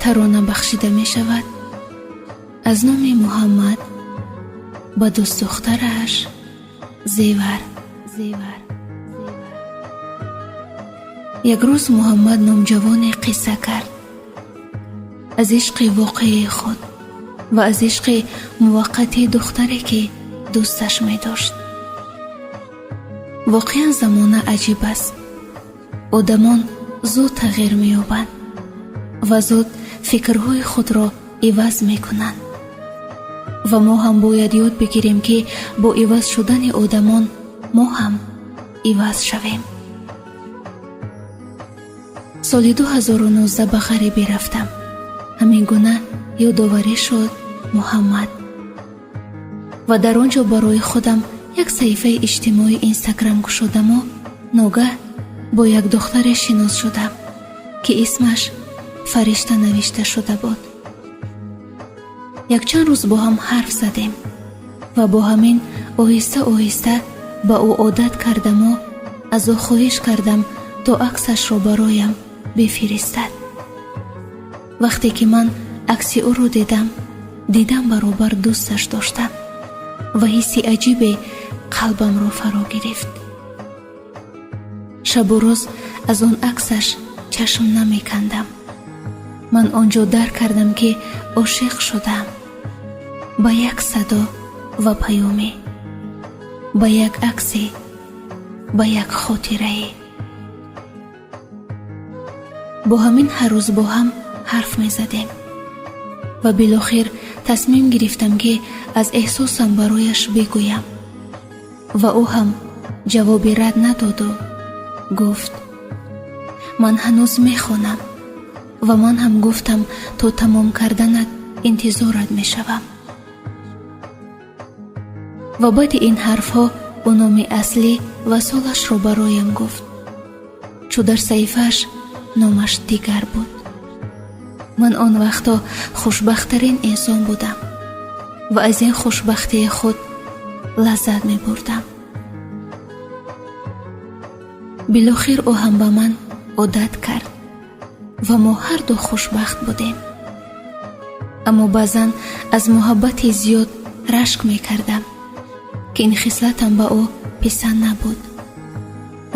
Тарона бахшида мешавад аз номи Муҳаммад ба дӯстдухтараш Зевар. Зевар. Як рӯз Муҳаммад номҷавоне қисса кард аз ишқи воқеии худ ва аз ишқи муваққатии духтаре, ки дӯсташ медошт. Воқеан, замона аҷиб аст. Одамон зуд тағйир меёбанд ва зуд фикрҳои худро иваз мекунанд ва мо ҳам бояд ёд бигирем, ки бо иваз шудани одамон мо ҳам иваз шавем. Соли 2019 ба ғарибӣ рафтам. Ҳамин гуна ёдоварӣ шуд Муҳаммад ва дар он ҷо барои худам як саҳифаи иҷтимоии Инстаграм кушодаму ногаҳ бо як духтаре шинос шудам, ки исмаш Фаришта навишта шуда буд. Якчанд рӯз бо ҳам ҳарф задем ва бо ҳамин оҳиста оҳиста ба ӯ одат кардаму аз ӯ хоҳиш кардам, то аксашро бароям бифиристад. Вақте ки ман акси ӯро дидам, дидам баробар дӯсташ доштам ва ҳисси аҷибе қалбамро фаро гирифт. Шабу рӯз аз он аксаш чашм намекандам. Ман он ҷо дарк кардам, ки ошиқ шудам ба як садо ва паёме, ба як аксе, ба як хотирае. Бо ҳамин ҳар рӯз бо ҳам ҳарф мезадем ва билохир тасмим гирифтам, ки аз эҳсосам барояш бигӯям ва ӯ ҳам ҷавоби рад надоду гуфт: «Ман ҳанӯз мехонам». Ва ман ҳам гуфтам: «То тамом карданат интизорат мешавам». Ва баъди ин ҳарфҳо ӯ номи аслӣ ва солашро бароям гуфт, чу дар саҳифааш номаш дигар буд. Ман он вақто хушбахттарин инсон будам ва аз ин хушбахтии худ лаззат мебурдам. Билохир ӯ ҳам ба ман одат кард ва мо ҳарду хушбахт будем. Аммо баъзан аз муҳаббати зиёд рашк мекардам, ки ин хислатам ба ӯ писанд набуд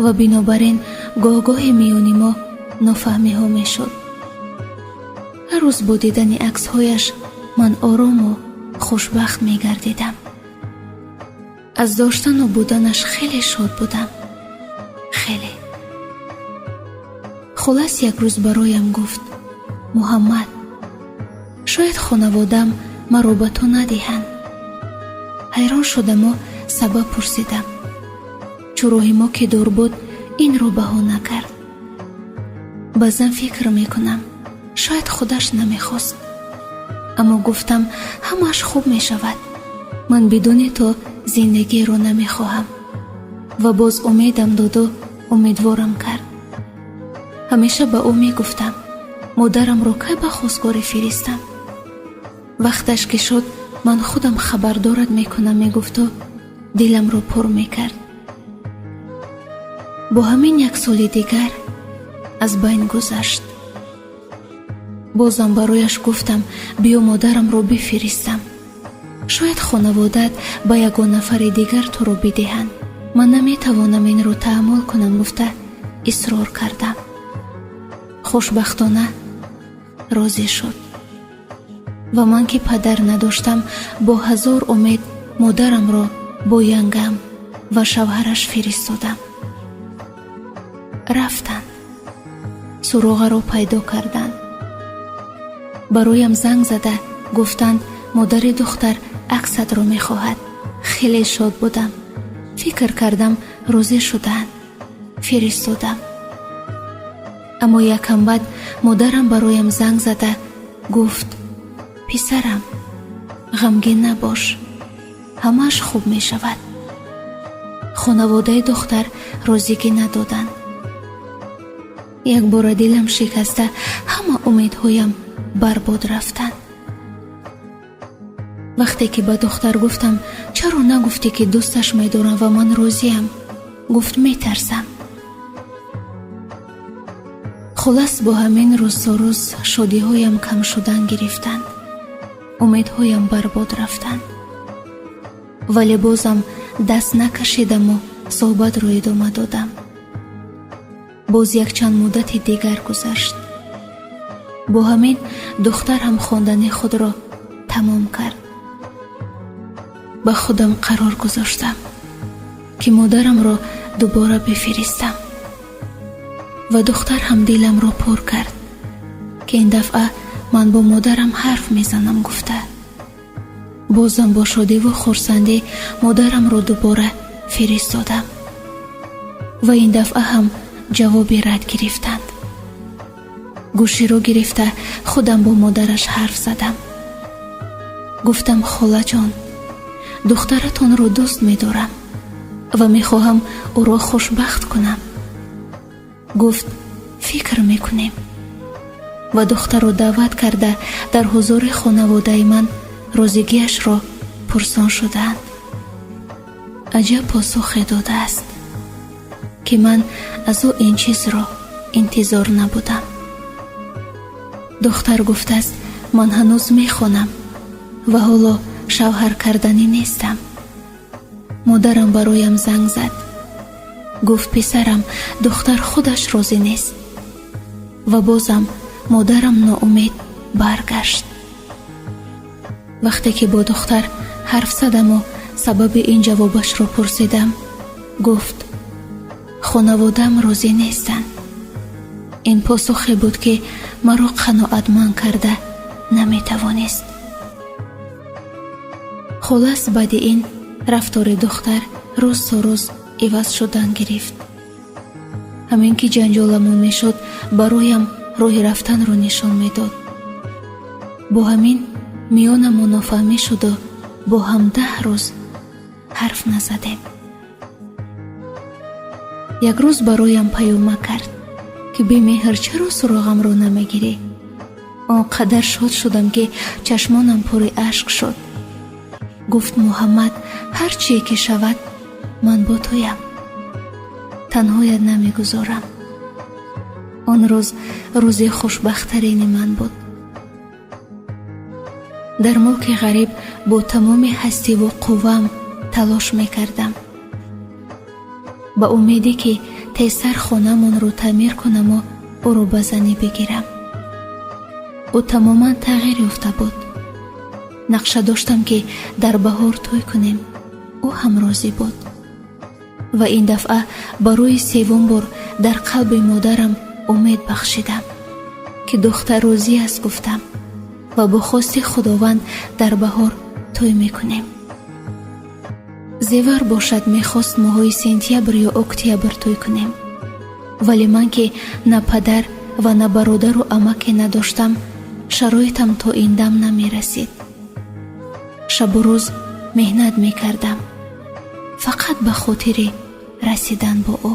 ва бинобар ин гоҳ-гоҳе миёни мо нофаҳмиҳо мешуд. Ҳар рӯз бо дидани аксҳояш ман орому хушбахт мегардидам. Аз доштану буданаш хеле шод будам, хеле. Хулас, як рӯз бароям гуфт: «Муҳаммад, шояд хонаводаам маро ба ту надиҳанд». Ҳайрон шудаму сабаб пурсидам. Чу роҳи мо ки дур буд, инро баҳона кард. Баъзан фикр мекунам, шояд худаш намехост. Аммо гуфтам: «Ҳамааш хуб мешавад, ман бидуни ту зиндагиро намехоҳам». Ва боз умедам доду умедворам кард. Ҳамеша ба ӯ мегуфтам: «Модарамро кай ба хостгорӣ фиристам?» «Вақташ ки шуд, ман худам хабардорат мекунам», мегуфту диламро пур мекард. Бо ҳамин як соли дигар аз байн гузашт. Бозам барояш гуфтам: «Биё, модарамро бифиристам. Шояд хонаводаат ба ягон нафари дигар туро бидиҳанд. Ман наметавонам инро таҳаммул кунам», гуфта исрор кардам. Хушбахтона, розӣ шуд ва ман, ки падар надоштам, бо ҳазор умед модарамро бо янгам ва шавҳараш фиристодам. Рафтанд, суроғаро пайдо карданд. Бароям занг зада гуфтанд: «Модари духтар аксатро мехоҳад». Хеле шод будам. Фикр кардам, розӣ шудаанд. Фиристодам. Аммо якам баъд модарам бароям занг зада гуфт: «Писарам, ғамгин набош, ҳамааш хуб мешавад. Хонаводаи духтар розигӣ надоданд». Якбора дилам шикаста, ҳама умедҳоям барбод рафтанд. Вақте ки ба духтар гуфтам: «Чаро нагуфтӣ, ки дӯсташ медорам ва ман розиям?», гуфт: «Метарсам». Хулас, бо ҳамин рӯз то рӯз шодиҳоям кам шудан гирифтанд, умедҳоям барбод рафтанд. Вале бозам даст накашидаму суҳбатро идома додам. Боз якчанд муддати дигар гузашт. Бо ҳамин духтар ҳам хондани худро тамом кард. Ба худам қарор гузоштам, ки модарамро дубора бифиристам, ва духтар ҳам диламро пур кард, ки ин дафъа ман бо модарам ҳарф мезанам гуфта. Бозам бо шодиву хурсандӣ модарамро дубора фиристодам ва ин дафъа ҳам ҷавоби рад гирифтанд. Гӯширо гирифта, худам бо модараш ҳарф задам. Гуфтам: «Холаҷон, духтаратонро дӯст медорам ва мехоҳам ӯро хушбахт кунам». Гуфт: «Фикр мекунем», ва духтарро даъват карда, дар ҳузури хонаводаи ман розигиашро пурсон шудаанд. Аҷаб посухе додааст, ки ман аз ӯ ин чизро интизор набудам. Духтар гуфтааст: «Ман ҳанӯз мехонам ва ҳоло шавҳар карданӣ нестам». Модарам бароям занг зад, гуфт: «Писарам, духтар худаш розӣ нест». Ва бозам модарам ноумед баргашт. Вақте ки бо духтар ҳарф задаму сабаби ин ҷавобашро пурсидам, гуфт: «Хонаводаам розӣ нестанд». Ин посухе буд, ки маро қаноатманд карда наметавонист. Хулас, баъди ин рафтори духтар рӯз то рӯз иваз шудан гирифт. Ҳамин ки ҷанҷоламон мешуд, бароям роҳи рафтанро нишон медод. Бо ҳамин миёнамон нофаҳмӣ шуду бо ҳам 10 рӯз ҳарф назадем. Як рӯз бароям паёма кард, ки: «Бемеҳр, чаро суроғамро намегирӣ?» Он қадар шод шудам, ки чашмонам пури ашк шуд. Гуфт: «Муҳаммад, ҳар чие ки шавад, ман бо туям, танҳоят намегузорам». Он рӯз рӯзи хушбахттарини ман буд. Дар мулки ғариб бо тамоми ҳастиву қуввам талош мекардам, ба умеде ки тезтар хонамонро таъмир кунаму ӯро ба занӣ бигирам. Ӯ тамоман тағйир ёфта буд. Нақша доштам, ки дар баҳор тӯй кунем. Ӯ ҳам розӣ буд ва ин дафъа барои севум бор дар қалби модарам умед бахшидам, ки духтар розӣ аст гуфтам ва бо хости Худованд дар баҳор тӯй мекунем. Зевар бошад, мехост моҳҳои сентябр ё октябр тӯй кунем, вале ман, ки на падар ва на бародару амаке надоштам, шароитам то ин дам намерасид. Шабу рӯз меҳнат мекардам, фақат ба хотири расидан бо ӯ.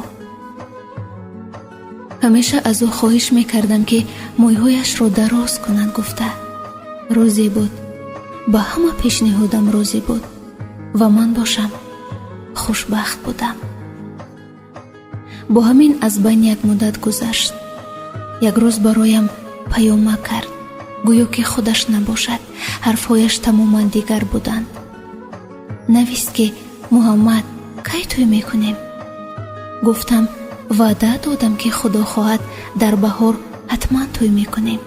Ҳамеша аз ӯ хоҳиш мекардам, ки мӯйҳояшро дароз кунад гуфта. Розӣ буд, ба ҳама пешниҳодам розӣ буд ва ман бошам хушбахт будам. Бо ҳамин аз байни як муддат гузашт. Як рӯз бароям паёма кард, гӯё ки худаш набошад, ҳарфҳояш тамоман дигар буданд. Навист, ки: «Муҳаммад, кай тӯй мекунем?» Гуфтам: «Ваъда додам, ки Худо хоҳад, дар баҳор ҳатман тӯй мекунем».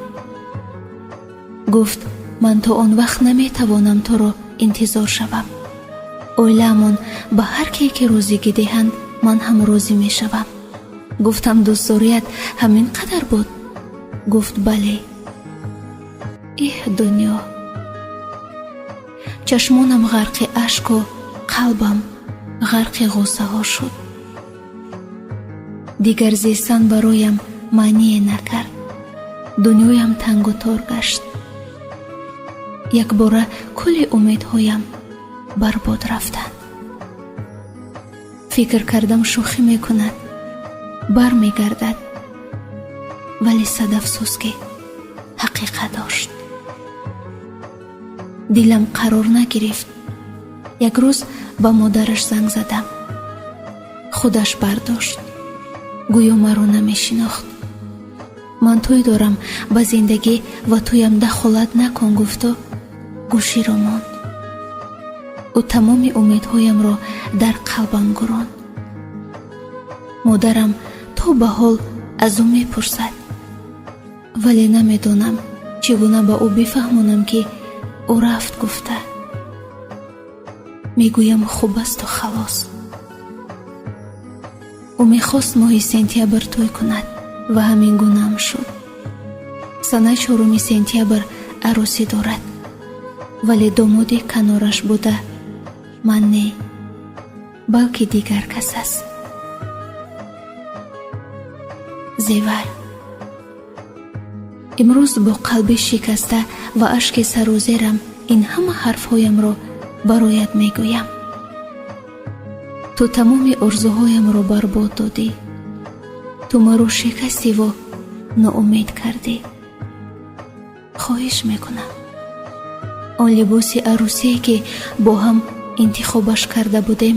Гуфт: «Ман то он вақт наметавонам туро интизор шавам. Оилаамон ба ҳар ке ки розигӣ диҳанд, ман ҳам розӣ мешавам». Гуфтам: «Дӯстдорият ҳамин қадар буд?» Гуфт: «Бале». Эҳ, дунё! Чашмонам ғарқи ашку қалбам ғарқи ғуссаҳо шуд. Дигар зистан бароям маъние накард. Дунёям тангу тор гашт. Якбора кулли умедҳоям барбод рафтанд. Фикр кардам, шӯхӣ мекунад, бармегардад, вале сад афсӯс, ки ҳақиқат дошт. Дилам қарор нагирифт. Як рӯз ба модараш занг задам. Худаш бардошт, гӯё маро намешинохт. Ман тӯй дорам, ба зиндагӣ ва тӯям дахолат накун, гуфту гӯширо монд. Ӯ тамоми умедҳоямро дар қалбам гуронд. Модарам то ба ҳол аз ӯ мепурсад, вале намедонам, чӣ гуна ба ӯ бифаҳмонам, ки ӯ рафт гуфта. Мегӯям, хуб асту халос. Ӯ мехост моҳи сентябр тӯй кунад ва ҳамин гунаам шуд. Санаи 4 сентябр арӯсӣ дорад, вале домоди канораш буда ман не, балки дигар кас аст. Зевар, имрӯз бо қалби шикаста ва ашки сарузерам ин ҳама ҳарфҳоямро бароят мегӯям. Ту тамоми орзуҳоямро барбод додӣ. Ту маро шикастиву ноумед кардӣ. Хоҳиш мекунам, он либоси арӯсие, ки бо ҳам интихобаш карда будем,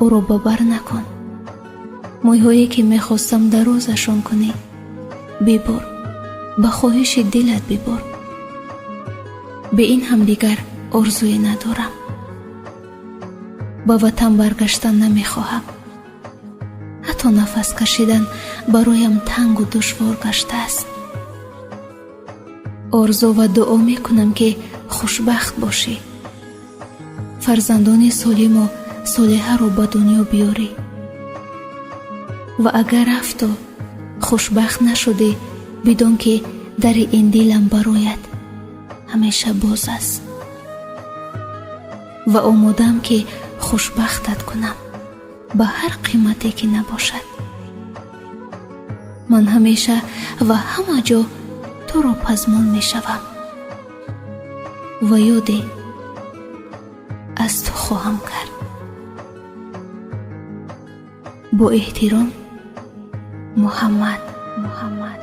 ӯро ба бар накун. Мӯйҳое, ки мехостам дарозашон кунӣ, бибур, ба хоҳиши дилат бибур. Бе ин ҳам дигар орзуе надорам. Ба ватан баргаштан намехоҳам. Ҳатто нафас кашидан бароям тангу душвор гаштааст. Орзу ва дуо мекунам, ки хушбахт бошӣ, фарзандони солиму солиҳаро ба дунё биёрӣ. Ва агар рафту хушбахт нашудӣ, бидон, ки дари ин дилам бароят ҳамеша боз аст ва омодаам, ки хушбахтат кунам, ба ҳар қимате ки набошад. Ман ҳамеша ва ҳама ҷо туро пазмон мешавам ва ёде аз ту хоҳам кард. Бо эҳтиром, Муҳаммад. Муҳаммад.